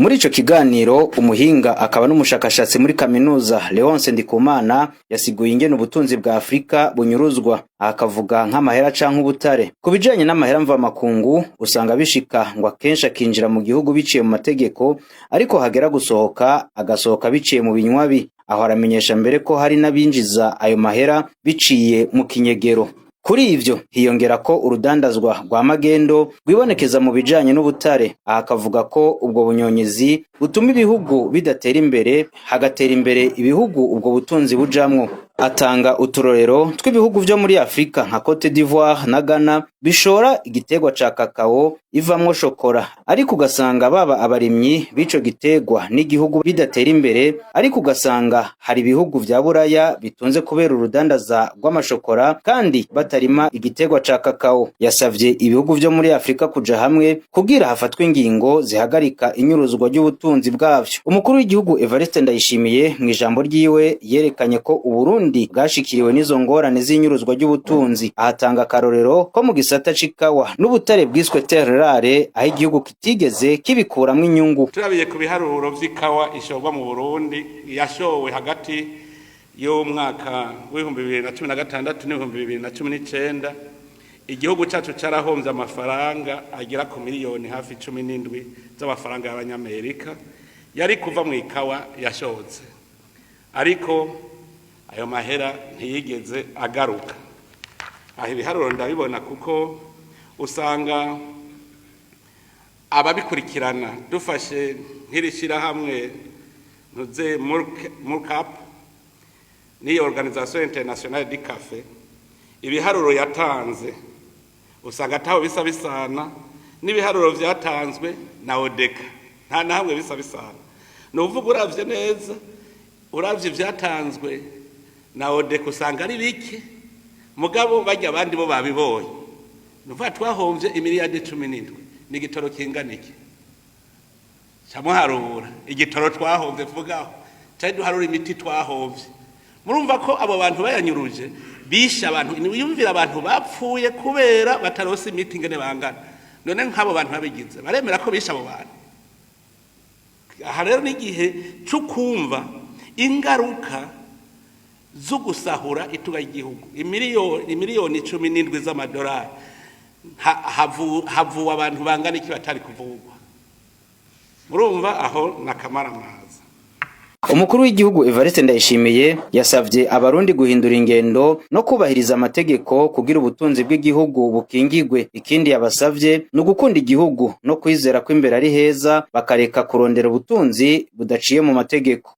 Muri ico kiganiro, umuhinga akaba n'umushakashatsi muri kaminuza Leonce Ndikumana yasiguye ingene ubutunzi bwa Afrika bunyuruzwa, akavuga nk'amahera canke ubutare. Ku bijanye n'amahera mvamakungu, usanga bishika ngo akenshi akinjira mu gihugu biciye mu mategeko, ariko hagera gusohoka agasohoka biciye mu binywabi. Aho aramenyesha mbere ko hari n'abinjiza ayo mahera biciye mu kinyegero. Kuri ivyo hiyongera ko urudandazwa rwa magendo rwibonekeza mu bijanye n'ubutare. Aha akavuga ko ubwo bunyonyezi butuma ibihugu bidatera imbere, hagatera imbere ibihugu ubwo butunzi bujamwo. Atanga uturorero tw'ibihugu vyo muri Afrika nka Cote d'Ivoire na Ghana bishora igiterwa ca kakao ivamwo shokora, ariko ugasanga baba abarimyi b'ico giterwa n'igihugu bidatera imbere, ariko ugasanga hari ibihugu vya Buraya bitunze kubera urudandaza rw'amashokora kandi batarima igiterwa ca kakao. Yasavye ibihugu vyo muri Afrika kuja hamwe kugira hafatwe ingingo zihagarika inyuruzwa ry'ubutunzi bwavyo. Umukuru w'igihugu Evariste Ndayishimiye mu ijambo ryiwe yerekanye ko Uburundi bwashikiriwe n'izo ngorane z'inyuruzwa ry'ubutunzi, ahatanga akarorero ko mu gisata c'ikawa n'ubutare bwiswe terre rare, aho igihugu kitigeze kibikuramwo inyungu. Turabiye ku biharuro vy'ikawa ishorwa mu Burundi, yashowe hagati y'umwaka w'2016 n'2019, igihugu cacu carahomvye amafaranga agera ku miliyoni hafi 17 z'amafaranga y'abanyamerika yari kuva mu ikawa yashotse, ariko ayo mahera ntiyigeze agaruka. Aho ibiharuro ndabibona, kuko usanga ababikurikirana, dufashe nk'iri shyirahamwe ntuze Murcap n'iyo Organisation Internationale du Café, ibiharuro yatanze usanga ataho bisa bisana n'ibiharuro vyatanzwe na ODECA, nta na hamwe bisa bisana. Ni ukuvuga uravye neza, uravye ivyatanzwe na ODECA usanga ari bike, mugabo barya abandi bo babibonye. Ni ukuvuga twahomvye imiliyardi 17. Ni igitoro kingana iki? Camuharura igitoro twahomvye, vugaho cari duharura imiti twahomvye. Murumva ko abo bantu bayanyuruje bishe abantu. Wiyumvira abantu bapfuye kubera batarose imiti ingene bangana. None nk'abo bantu babigize baremera ko bishe abo bantu? Aha rero n'igihe cyo kumva ingaruka zo gusahura itunga ry'igihugu, imiliyoni 17 z'amadolari, havuwe abantu bangana iki batari kuvugwa? Murumva aho nakamaramaza. Umukuru w'igihugu Evariste Ndayishimiye yasavye abarundi guhindura ingendo no kubahiriza amategeko kugira ubutunzi bw'igihugu bukingigwe. Ikindi yabasavye ni ugukunda igihugu no kwizera ko imbere ari heza, bakareka kurondera ubutunzi budaciye mu mategeko.